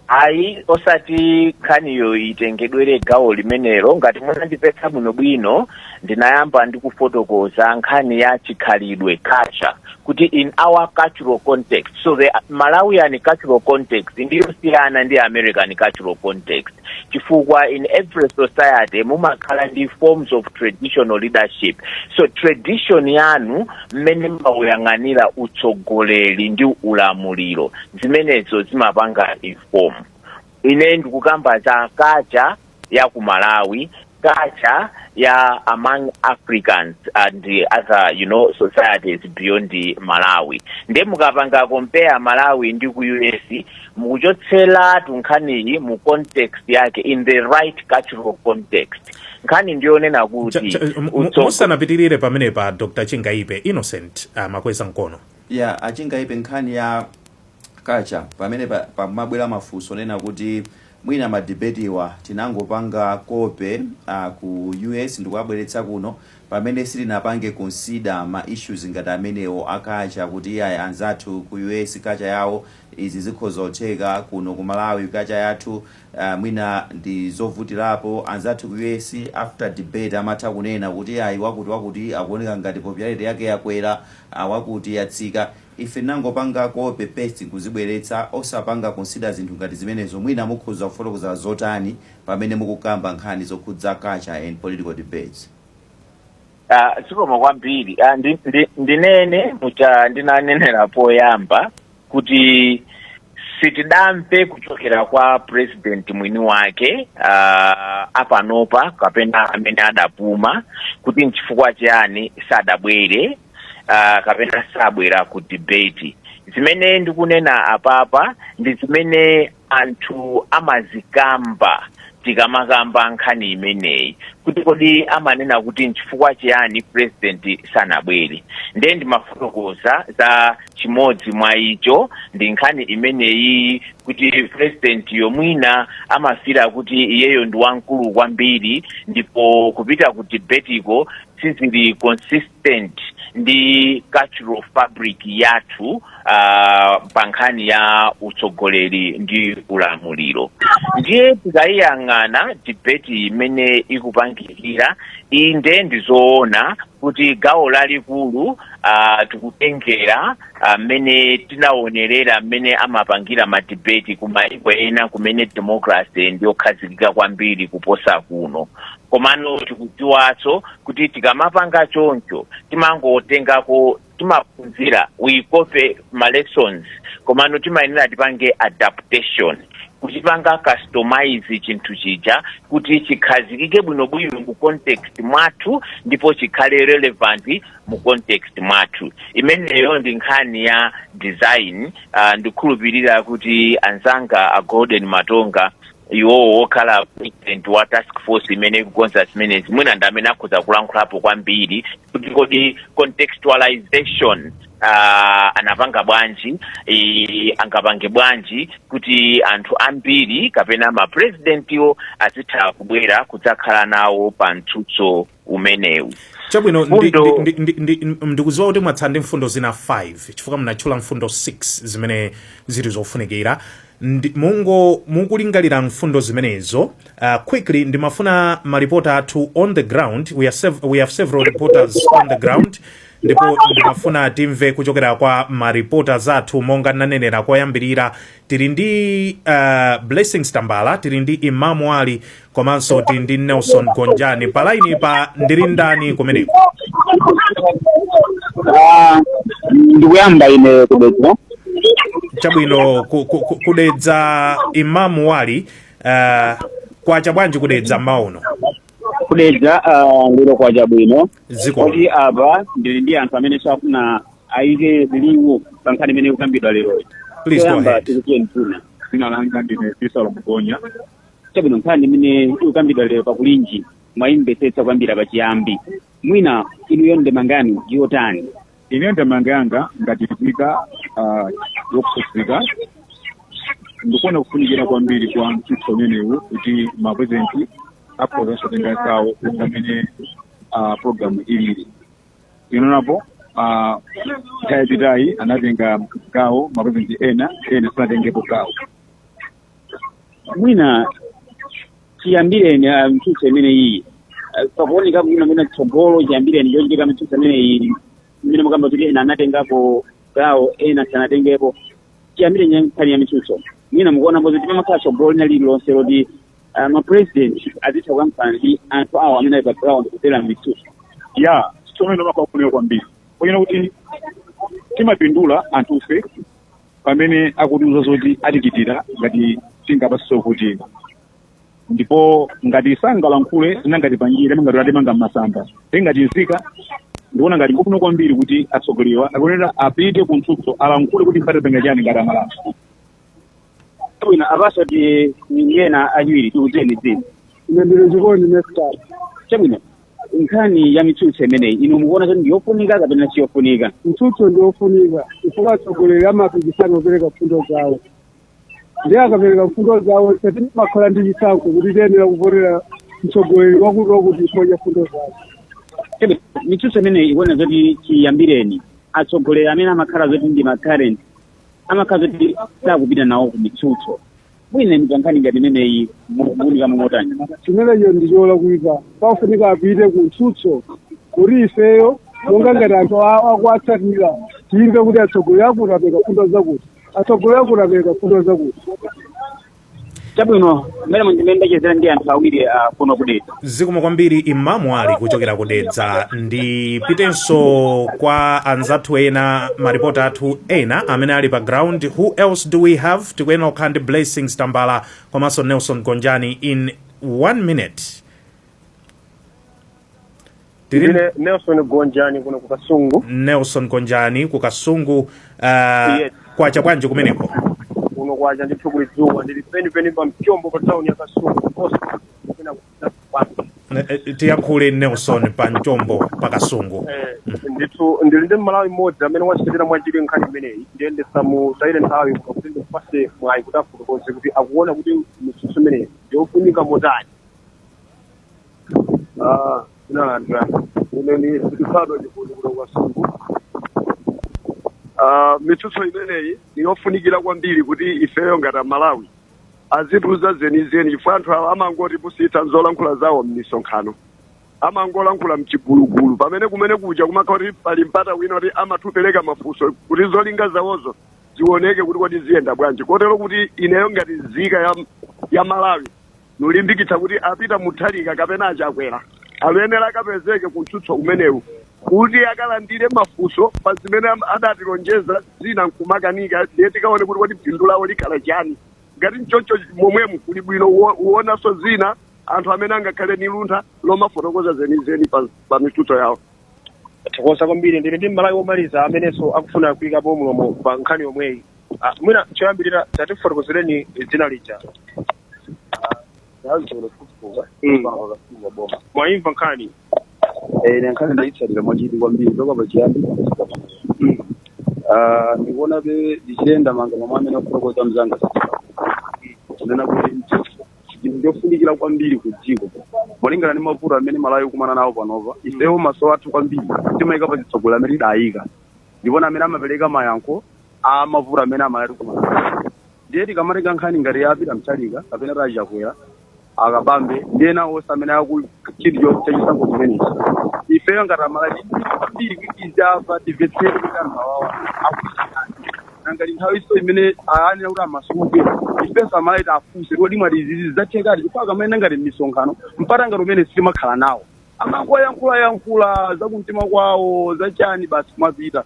Ayi, osati nkhaniyo itengedwere gawo limenelo. Ngati munandipetsa bwinobwino, ndinayamba ndi kufotokoza nkhani ya chikhalidwe, culture, kuti in our cultural context, so the Malawian cultural context ndiyosiyana ndi American cultural context, chifukwa in every society mumakhala ndi forms of traditional leadership. So tradition yanu, mmene mmauyang'anira utsogoleri ndi ulamuliro, zimenezo zimapanga inform. Ine ndikukamba za culture ya ku Malawi, culture ya among Africans and the other societies beyond Malawi. Nde mukapanga compare Malawi ndi ku US, mukuchotseratu nkhaniyi mu context yake, in the right cultural context. Nkhani ndiyonena kuti Musanapitirire pamenepa, Dr Chingaipe, Innocent makweza mkono. Ya, aChingaipe, nkhani ya culture pamene pamabwera mafunso nena kuti mwina ma debate-wa tinangopanga copy ku US ndikuabweretsa kuno, pamene sitinapange consider ma issues ngati amenewo a culture, kuti iyayi, anzathu ku US culture yawo izi zikhoza kutheka, kuno ku Malawi culture yathu mwina ndi zovutirapo. Anzathu ku US after debate amatha kunena kuti ayi, wakuti wakuti akuoneka ngati popularity yake yakwera, wakuti yatsika. Ife tinangopanga copy paste kuzibweretsa, osapanga consider zinthu ngati zimenezo. Mwina mukhoza kufotokoza zotani pamene mukukamba nkhani zokhudza culture and political debates? Zikomo kwambiri. Ndinene mucha ndinanenera poyamba kuti sitidamve kuchokera kwa president mwini wake apanopa kapena amene adapuma kuti nchifukwa chiyani sadabwere kapena sabwera ku debate. Zimene ndikunena apapa ndi zimene anthu amazikamba tikamakamba nkhani imeneyi, kuti kodi amanena kuti nchifukwa chiyani president sanabwere. Ndiye ndimafotokoza za chimodzi mwa icho, ndi nkhani imeneyi, kuti president yomwina amafira kuti iyeyo ndi wamkulu kwambiri, ndipo kupita ku debate-ko sizili consistent ndi cultural fabric yathu pa nkhani ya utsogoleri ndi ulamuliro. Ndiye tikayiyang'ana debate imene ikupangikira, inde, ndizoona kuti gawo lalikulu tikutengera mmene tinaonerera mmene amapangira ma debate ku maiko ena kumene democracy ndiyokhazikika kwambiri kuposa kuno. Komano tikudziwanso kuti tikamapanga choncho timangotengako, timaphunzira, we copy ma lessons, komano timayenera tipange adaptation, kuchipanga customize chinthu chija kuti chikhazikike bwinobwino mu context mwathu ndipo chikhale relevant mu context mwathu. Imeneyo ndi nkhani ya design. Ndikhulupirira kuti anzanga a Golden Matonga, iwowo wokhala president wa task force imene ikukonza zimenezi, mwina ndi amene akhoza kulankhulapo kwambiri kuti kodi contextualization anapanga bwanji, angapange bwanji kuti anthu ambiri kapena mapresidentiwo azitha kubwera kudzakhala nawo pa mtsutso umenewu. Chabwino, Mfundo- ndikudziwa kuti mwatsala ndi mfundo zina 5, chifukwa munatchula mfundo 6 zimene zili zofunikira. Mungo mukulingalira mfundo zimenezo, quickly ndimafuna maripota athu on the ground. We have several reporters on the ground, ndipo ndimafuna timve kuchokera kwa mareporters athu. Monga nanenera koyambirira, tili ndi Blessings Tambala, tili ndi Imamu Ali, komanso tili ndi Nelson Gonjani. Pa line pa ndili ndani kumeneko? Ah, ndikuyamba ine kuDedza. Chabwino, kuDedza, Imamu Wali, kwacha bwanji kuDedza mauno? KuDedza lero kwacha bwino. Ziko. Kodi apa ndili ndi anthu amene safuna ayike liwu pa nkhani imene ikukambidwa lero. Please go Choyamba, ahead. tikudziwe mtuna. Dzina langa ndine Fisalo Mgonya. Chabwino, nkhani imene ikukambidwa lero pakulinji mwayimvetsetsa kwambiri pachiyambi. Mwina inuyo ndemanga yanu yotani? Ine ndemanga yanga ngati nzika yokususika, ndikuona kufunikira kwambiri kwa mtsutso umenewu kuti mapurezidenti akhozanso kutenga gawo pamene program ilili inonapo. Nthawi yapitayi anatenga gawo mapurezidenti ena, ena sanatengepo gawo. Mwina chiyambireni mtsutso imene iyi, pakuoneka mwina mwina tsogolo chiyambireni chochitika mitsutso imene iyi, imene mukamba kuti ena anatengapo gawo, ena sanatengepo, chiyambireni nkhani ya mitsutso, mwina mukuonapo kuti pamakhala tsogolo lina lililonse loti mapresident azitha kuyankhulana ndi anthu awo amene ali pa ground kudzera mitsutso? Ya, chomene umakhala kwambiri kunyena kuti timapindula anthufe pamene akutiuza zoti atichitira ngati tingapasiso kuti, ndipo ngati sangalankhule ngati panjira ngati atimanga mmasamba ngati nzika, ndikuona ngati ngofuna kwambiri kuti atsogoleriwa akunena apite ku mtsutso, alankhule kuti mphate chani ngati Amalawi. Bwino, apaso ti ena achiwiri, tikudziweni dzina. Ine ndili Chikondi Nestar. Chabwino, nkhani ya mitsutso imeneyi inu mukuona kuti ndiyofunika kapena siyofunika? Mtsutso ndiyofunika chifukwa atsogoleri amapikisana kupereka mfundo zawo, ndiye akapereka mfundo zawo timakhala ndi chisankho kuti tiyenera kuvotera mtsogoleri wakuti wakuti chifukwa cha mfundo zawo. Chabwino, mitsutso imeneyi ikuona zoti chiyambireni atsogoleri amene amakhala zoti ndi ma current amakhala zoti sakupita nawo ku mitsutso. Mwina inu nkhani ngati imeneyi mukuunika motani? Chimenecho ndi cholakwika. Pafunika apite ku mtsutso kuti ifeyo monga ngati anthu akuwatsatira timve kuti atsogoleri akuti apereka mfundo zakuti, atsogoleri akuti apereka mfundo zakuti. Chabwino, mmene ndimene ndachezera ndi anthu awiri kuno kuDedza. Zikomo kwambiri, Imamu Ali kuchokera kuDedza. Ndipitenso kwa anzathu ena, maripota athu ena amene ali pa ground. Who else do we have? Tikuyenera kukhala ndi Blessings Tambala komanso Nelson Gonjani in one minute. Tili Ndine Nelson Gonjani kuno ku Kasungu. Nelson Gonjani ku Kasungu. Yes. Kwacha bwanji kumeneko? Kuno kwacha ndithu, kuli dzuwa. Ndili penipeni pa mchombo pa town ya Kasungu koso kupena kwambiri. Tiyankhule Nelson, pa mchombo pa Kasungu. Ndithu ndili ndi Mmalawi mmodzi amene wachitira mwachidwi nkhani imeneyi, ndiye ndisamutayire nthawi kuti ndipase mwayi kuti afotokoze kuti akuona kuti mitsutso imeneyi ndiyofunika motani. Ah, dzina langa ine ndi Zikisado Chikundi kuno Kasungu. Ah, mitsutso imeneyi niyofunikira kwambiri kuti ifeyo ngati Amalawi azitiuza zenizeni, chifukwa anthu awa amangoti pusitsa nzolankhula zawo m'misonkhano, amangolankhula mchigulugulu, pamene kumene kuja kumakhala kuti pali mpata wina kuti amathupereka mafunso kuti zolinga zawozo zioneke kuti kodi ziyenda bwanji. Kotero kuti ineyo ngati nzika ya Malawi nulimbikitsa kuti apita Mutharika kapena aChakwera aluyenera akapezeke kumtsutso umenewu kuti akalandire mafunso pa zimene adatilonjeza, zina nkumakanika, ndiye tikaone kuti kodi phindu lawo likhala chani. Ngati mchoncho momwemo kuli bwino uonanso zina anthu amene angakhale ni luntha lomafotokoza zenizeni pa mitsutso yawo. Thokoza kwambiri. Ndili ndi Mmalawi womaliza amenenso akufuna kuyikapo mulomo pa nkhani yomweyi. Mwina choyambirira tatifotokozereni dzina lija. Mwayimva nkhani? Ine nkhani ndayitsatira mwachidwi kwambiri toka pachiyambi kufika pano. Ndikuona be ndichiyenda manga momwe amene akufotokoza mzanga, kunena kuti mtsutso chinthu Ndiyofunikira kwambiri ku dziko molingana ndi mavuto amene Malawi kumana nawo panopa. Ifewo maso athu kwambiri timayika pa zitsogolo amene tidayika, ndipo amene amapereka mayankho a mavuto amene Amalawi tikumana nawo. Ndiye tikamatenga nkhani ngati ya Peter Mutharika kapena a Chakwera, a Kabambe ndi ena onse amene akuchiti chachisankho chimenechi, ifeyo ngati Amalawi kwambiri kuti tizamva, timvetsere kuti anthu awawa akuti nangati nthawi iso imene ayanena kuti amasuke, ifenso Amalawi tafunse kodi mwati izizi zathekati? Chifukwa akamene ngati m'misonkhano mpata ngati umene sitimakhala nawo, amangoyankhula yankhula zakumtima kwawo zachani, basi kumapita.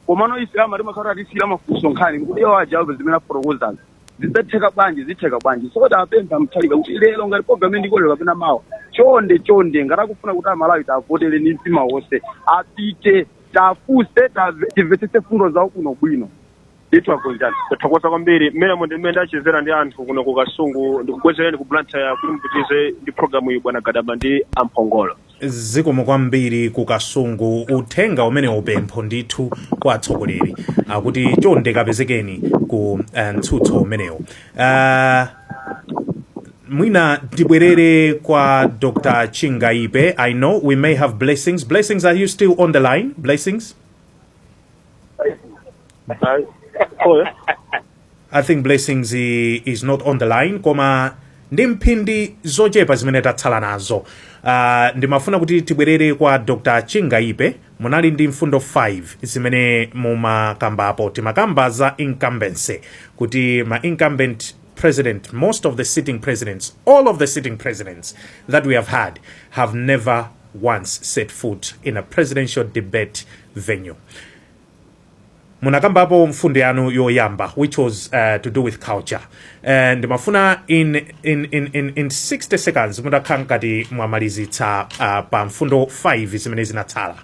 Komano ife ama timakhala tisiyira mafunso nkhani kuti iwo ajawo zimene afotokozazi zidzatheka bwanji, zitheka bwanji? So tapempha Mutharika kuti lero ngati program ndikolero kapena mawa, chonde chonde, ngati akufuna kuti Amalawi tavotere ndi mtima wonse, apite tafunse, timvetsetse fundo zawo kuno bwino ndithu. Agonjani. Tathokoza kwambiri. Mmene ndi mmene ndachezera ndi anthu kuno ku Kasungu, ndikubwezereni ku Blantyre kuti mupitize ndi programu iyi, bwana Gadama ndi Amphongolo. Zikomo kwambiri ku Kasungu. Uthenga umene upempho ndithu kwa atsogoleri akuti chonde kapezekeni ku mtsutso umenewu. Mwina ndibwerere kwa Dr Chingaipe. I know we may have Blessings. Blessings, are you still on the line, Blessings? Oh, I think Blessings is not on the line, koma ndi mphindi zochepa zimene tatsala nazo, ndimafuna kuti tibwerere kwa Dr Chingaipe. Munali ndi mfundo 5 zimene mumakambapo. Timakamba za incumbency, kuti ma incumbent president, most of the sitting presidents, all of the sitting presidents that we have had have never once set foot in a presidential debate venue. Munakambapo mfundo yanu yoyamba, which was to do with culture, and ndimafuna in 60 seconds mutakhala ngati mwamalizitsa pa mfundo 5 zimene zinatsala.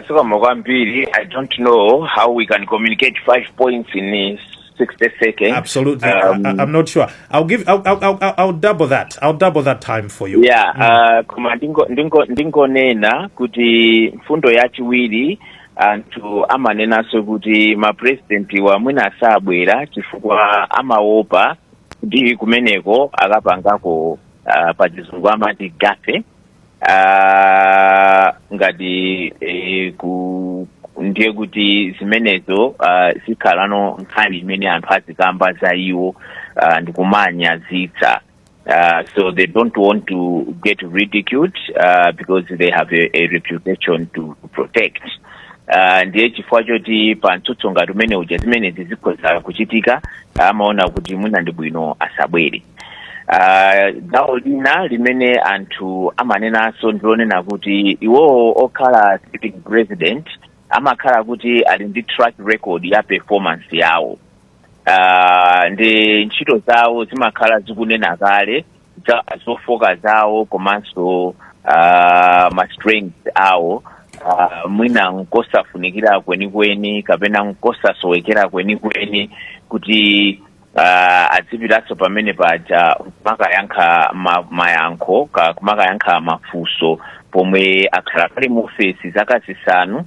Zikomo kwambiri. I don't know how we can communicate five points in 60 seconds. Absolutely. I'm not sure. I'll double that. I'll double that time for you. Yeah, koma ndingonena kuti mfundo yachiwiri, anthu amanenanso kuti mapresidenti wamwina asabwera chifukwa amaopa kuti kumeneko akapangako, pa Chizungu amati gaffe, ngati ku ndiye kuti zimenezo zikhalano nkhani imene anthu azikamba za iwo ndikumanyazitsa. So they don't want to get ridiculed because they have a reputation to protect. Ndiye chifukwa choti pa mtsutso ngati umene uja zimenezi zikhoza kuchitika, amaona kuti mwina ndi bwino asabwere. Gawo lina limene anthu amanenanso ndilonena kuti iwowo okhala sitting president amakhala kuti ali ndi track record ya performance yawo, ndi ntchito zawo zimakhala zikunena kale zofoka zawo komanso ma strengths awo. Mwina nkosafunikira kwenikweni kapena nkosasowekera kwenikweni kuti azipitanso pamene paja kumakayankha mayankho kumakayankha mafunso pomwe akhala kale mu ofesi zaka 5,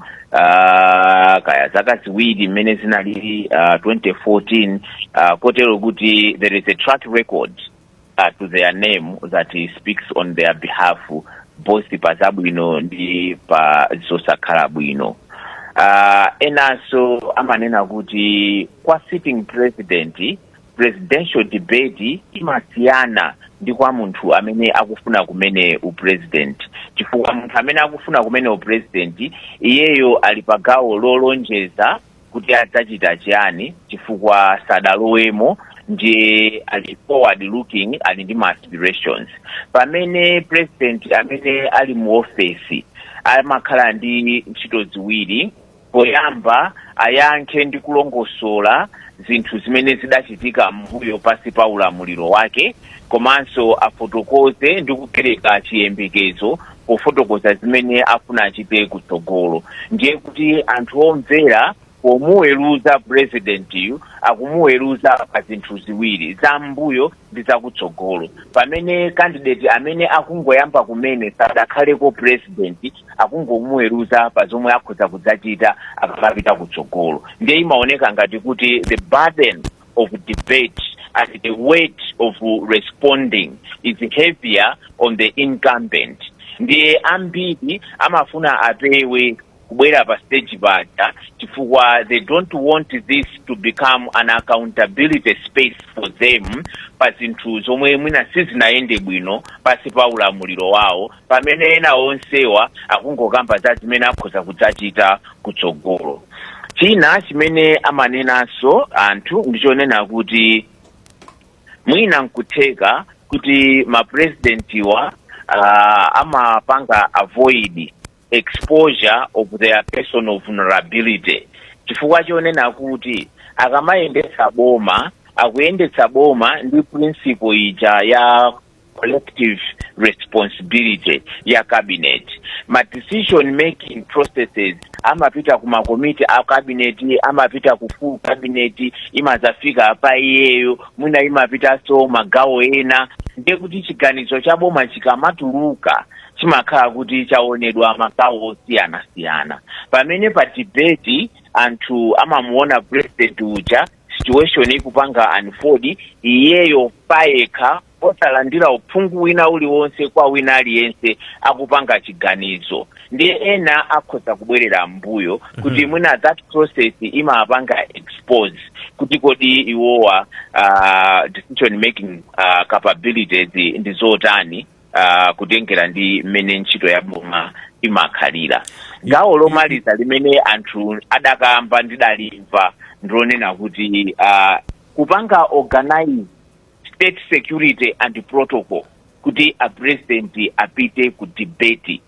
kaya zaka 2 mmene zinalili 2014, kotero kuti there is a track record to their name that speaks on their behalf, both pa zabwino ndi pa zosakhala bwino. Enanso amanena kuti kwa sitting president, presidential debate imasiyana ndi kwa munthu amene akufuna kumene upresident, chifukwa munthu amene akufuna kumene upresident iyeyo ali pa gawo lolonjeza kuti adzachita chiyani, chifukwa sadalowemo, ndiye ali forward looking, ali ndi ma aspirations, pamene president amene ali mu ofesi amakhala ndi ntchito ziwiri. Poyamba ayankhe ndi kulongosola zinthu zimene zidachitika m'mbuyo pasi pa ulamuliro wake, komanso afotokoze ndi kupereka chiyembekezo pofotokoza zimene afuna achite kutsogolo. Ndiye kuti anthu omvera pomuweruza presidentiyu akumuweruza pa zinthu ziwiri, za mbuyo ndi zakutsogolo, pamene candidate amene akungoyamba kumene, sadakhaleko president, akungomuweruza pa zomwe akhoza kudzachita akamapita kutsogolo. Ndiye imaoneka ngati kuti the burden of of debate and the weight of responding is heavier on the incumbent. Ndiye ambiri amafuna apewe kubwera pa stage paja chifukwa they don't want this to become an accountability space for them pa zinthu zomwe mwina sizinayende bwino pasi pa ulamuliro wawo, pamene ena onsewa akungokamba za zimene akhoza kudzachita kutsogolo. China chimene amanenanso anthu ndichonena kuti mwina nkutheka kuti mapresidentiwa amapanga avoid exposure of their personal vulnerability, chifukwa chonena kuti akamayendetsa boma, akuyendetsa boma ndi principle ija ya collective responsibility ya cabinet. Ma decision making processes amapita ku makomiti a cabinet, amapita ku full cabinet, imazafika pa iyeyo, mwina imapitanso magawo ena. Ndiye kuti chiganizo cha boma chikamatuluka chimakhala kuti chaonedwa magawo osiyanasiyana, pamene pa debate anthu amamuona president uja, situation ikupanga unfold, iyeyo payekha osalandira uphungu wina uliwonse kwa wina aliyense, akupanga chiganizo. Ndiye ena akhoza kubwerera mbuyo kuti mwina that process imapanga expose kuti kodi iwowa decision making capabilities ndi zotani, kutengera ndi mmene ntchito ya boma imakhalira. Gawo lomaliza limene anthu adakamba ndidalimva ndilonena kuti kupanga organize state security and protocol kuti a president apite ku debate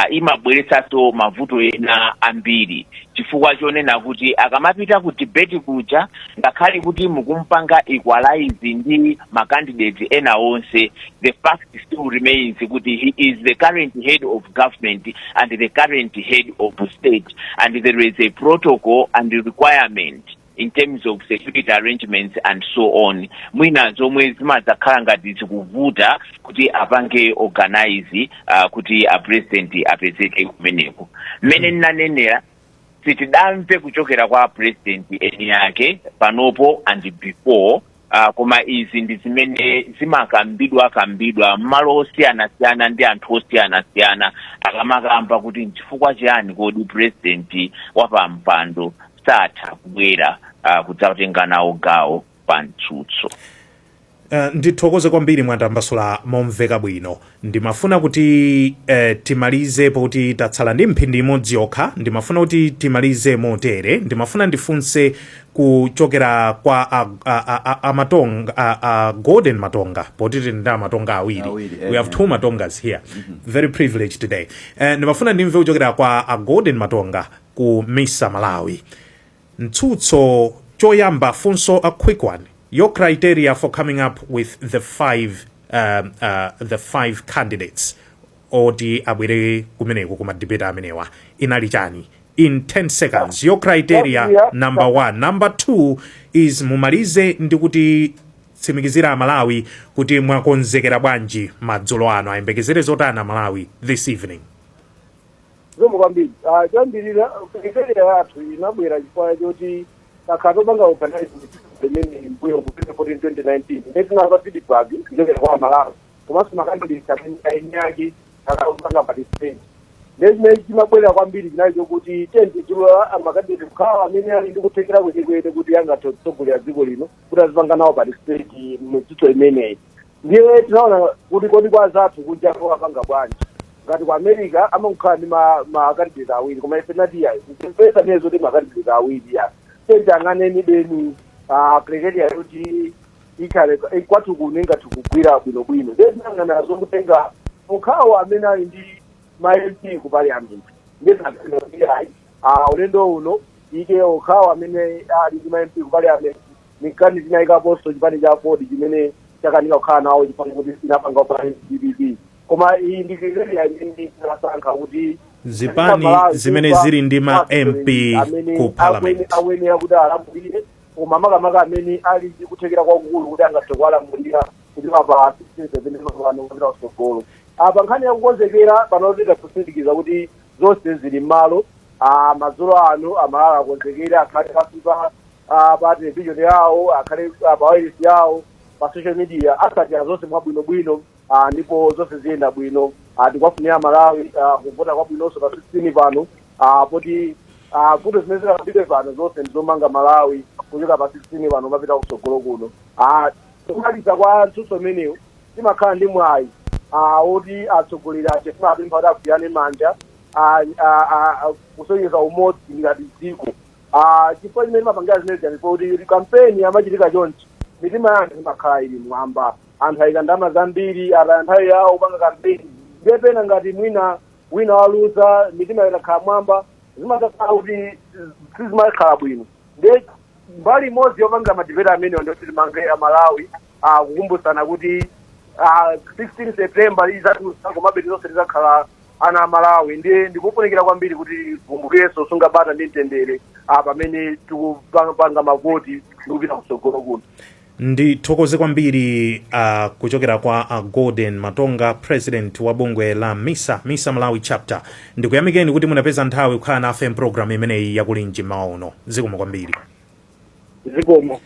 imabweretsanso mavuto ena ambiri, chifukwa chonena kuti akamapita ku debate kuja, ngakhale kuti mukumpanga equalize ndi ma candidate ena onse, the fact still remains kuti he is the current head of government and the current head of state, and there is a protocol and requirement in terms of security arrangements and so on, mwina zomwe zimadzakhala ngati zikuvuta kuti apange organize kuti a president apezeke kumeneko. Mmene ndinanenera, sitidamve kuchokera kwa president eni yake panopo and before, koma izi ndi zimene zimakambidwa kambidwa m'malo osiyanasiyana ndi anthu osiyanasiyana, akamakamba kuti nchifukwa chiyani kodi president wapampando satha kubwera kudzatenga nawo gawo pa mtsutso. Ndithokoze kwambiri, mwatambasula momveka bwino. Ndimafuna kuti timalize, poti tatsala ndi mphindi imodzi yokha. Ndimafuna kuti timalize motere. Ndimafuna ndifunse kuchokera kwa a Matonga, a Golden Matonga, poti tili ndi Amatonga awiri. Awiri, We have two Matongas here, very privileged today. Ndimafuna ndimve kuchokera kwa a Golden Matonga ku MISA Malawi. Mtsutso choyamba, funso, a quick one: your criteria for coming up with the five candidates oti abwere kumeneko kuma debate amenewa inali chani? In 10 seconds, your criteria. Number one. Number two is mumalize ndi kuti tsimikizira Amalawi kuti mwakonzekera bwanji madzulo ano, ayembekezere zotani Amalawi this evening? Zikomo kwambiri. Choyambirira, criteria yathu inabwera chifukwa choti takhala topanga organize imene mbuyo ku 2014, 2019, imene tinamva feedback kuchokera kwa Amalawi komanso ma candidates amene eni ake akapanga participate. Ndiye chimene chimabwera kwambiri chinali chokuti tentidzilola ma candidate kukhala amene ali ndi kuthekera kwenikweni kuti angathe kutsogolera dziko lino, kuti azipanga nawo participate mitsutso imeneyi. Ndiye tinaona kuti kodi kwa zathu kunja apanga bwanji? Ngati ku America amakhala ndi ma candidate awiri, koma ife tinati yayi, tipesa ndiye zoti ma candidate awiri ya tiyang'aneni beni criteria yoti ikhale kwathu kuno ingathe kugwira bwinobwino. Ndiye tinayang'ana zokutenga okhawo amene ali ndi ma MP ku parliament. Ndiye tinapeza kuti ayi, ulendo uno ike okhawo amene ali ndi ma MP ku parliament. Nikani tinayikaponso chipani cha AFORD chimene chakanika kukhala nawo chipani kuti inapanga pa DPP, koma iyi ndi criteria imene tinasankha kuti Zipani zimene zili ndi ma MP ku parliament. Akuyenera kuti alamulire, koma makamaka amene ali ndi kuthekera kwakukulu kuti angathe kuwalamulira kuti pa 16 pano kupita kutsogolo. Apa nkhani yakukonzekera pano, titakusindikiza kuti zonse zili m'malo. Madzulo ano Amalawi akonzekere, akhale pansi pa pa television yawo, akhale pa wireless yawo, pa social media, asatira zonse mwabwinobwino, ndipo zonse ziyenda bwino. Tikuwafunira Malawi kuvota kwabwinonso pa 16 pano, poti mfundo zimene zikambidwe pano zonse ndizomanga Malawi kuchoka pa 16 pano mapita kutsogolo kuno. Kumaliza kwa mtsutso umenewu, timakhala ndi mwayi woti atsogoleri aja timapempha kuti agwirane manja kusonyeza umodzi ngati dziko. Chifukwa chimene timapangira zimene ndipo kuti kampeni amachitika chonchi, mitima ya anthu imakhala ili mwamba, anthu ayika ndalama zambiri, ataya nthawi yawo kupanga kampeni. Ndiye pena ngati mwina wina waluza, mitima itakhala mwamba, zimakhala kuti sizimakhala bwino. Ndiye mbali imodzi yopanga ma debate amenewa ndiyoti timange Amalawi, kukumbutsana kuti 16 September izatulutsa, komabe zonse tizakhala ana Amalawi. Ndiye ndikufunikira kwambiri kuti tikumbukirenso kusunga bata ndi mtendere pamene tikupanga mavoti ndikupita kutsogolo kuno. Ndithokoze kwambiri kuchokera kwa Golden Matonga, president wa bungwe la MISA Malawi Chapter. Ndikuyamikeni kuti munapeza nthawi kukhala nafe mpulogalamu imeneyi yakulinji mmawa uno. Zikomo kwambiri. Zikomo.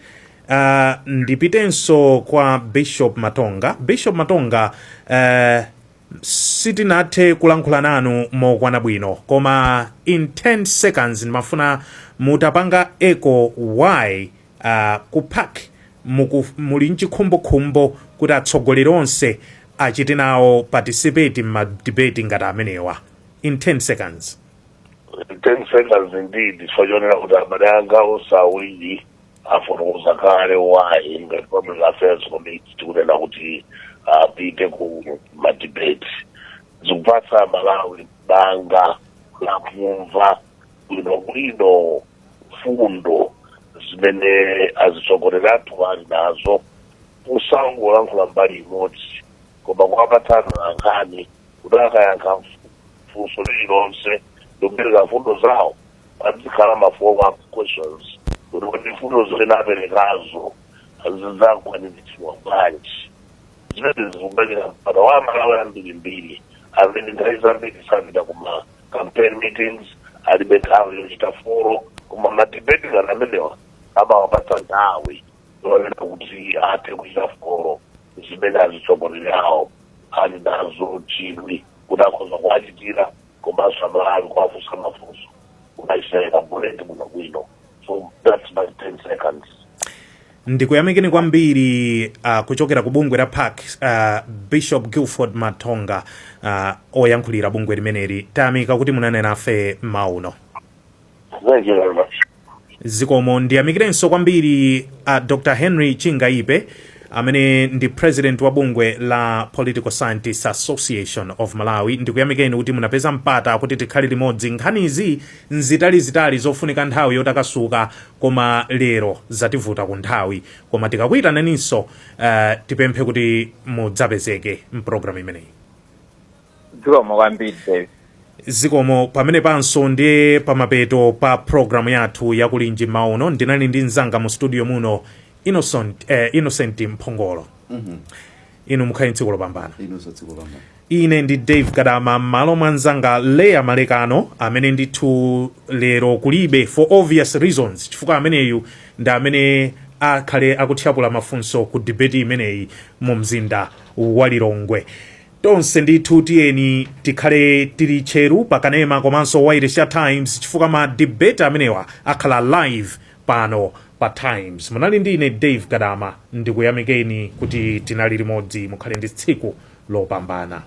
Ndipitenso kwa Bishop Matonga. Bishop Matonga, sitinathe kulankhula nanu mokwana bwino, koma in 10 seconds ndimafuna mutapanga echo why ku PAC muli mchikhumbokhumbo kuti atsogoleri onse achite nawo participate m'ma debate ngati amenewa, in 10 seconds. 10 seconds indeed, chifukwa chonena kuti abale anga onse awiri afotokoza kale why ngati Public Affairs Committee tikunena kuti apite ku ma debate. Zikupatsa Malawi banga lakumva bwinobwino fundo zimene azitsogoleri athu ali nazo, kusangolankhula mbali imodzi, koma kuwapatsana nkhani kuti akayankha funso lililonse ndikupereka fundo zawo, pazikhala ma follow up questions kuti kuti fundo zimene aperekazo zidzakwaniritsidwa bwanji. Zimene zikupereka mpata wa Malawi ambirimbiri amene nthawi zambiri sapita kuma campaign meetings, alibe nthawi yochita follow, koma ma debate ngati amenewa amawapatsa nthawi yonena kuti athe kuchita follow zimene azitsogoleri awo ali nazo chidwi kuti akhoza kuwachitira, komanso Amalawi kuwafunsa mafunso kuti achita bullet bwinobwino. So that's my 10 seconds. Ndikuyamikeni kwambiri kuchokera ku bungwe la PAC, Bishop Guilford Matonga, oyankhulira bungwe limeneli. Tayamika kuti munane nafe mauno. Thank you very much. Zikomo. Ndiyamikirenso kwambiri Dr Henry Chingaipe, amene ndi president wa bungwe la Political Scientists Association of Malawi. Ndikuyamikeni kuti munapeza mpata kuti tikhale limodzi. Nkhanizi nzitalizitali zofunika nthawi yotakasuka, koma lero zativuta ku nthawi, koma tikakuyitananinso tipemphe kuti mudzapezeke mpulogalamu imeneyi. Zikomo kwambiri, Dave. Zikomo. Pamene panso ndiye pamapeto pa programu yathu yakulinji mauno. Ndinali ndi mzanga mu studio muno, Innocent Mphongolo. Inu mukhale tsiku lopambana. Inunso tsiku lopambana. Ine ndi Dave Kadama, m'malo mwa mzanga Leya Malekano, amene ndithu lero kulibe for obvious reasons, chifukwa ameneyu ndi amene akhale akuthyapula mafunso ku debate imeneyi mu mzinda wa Lilongwe. Tonse ndithu tiyeni tikhale tili tcheru pakanema komanso wireless ya Times, chifukwa ma debate amenewa akhala live pano pa Times. Munali ndi ine Dave Kadama. Ndikuyamikeni kuti tinali limodzi. Mukhale ndi tsiku lopambana.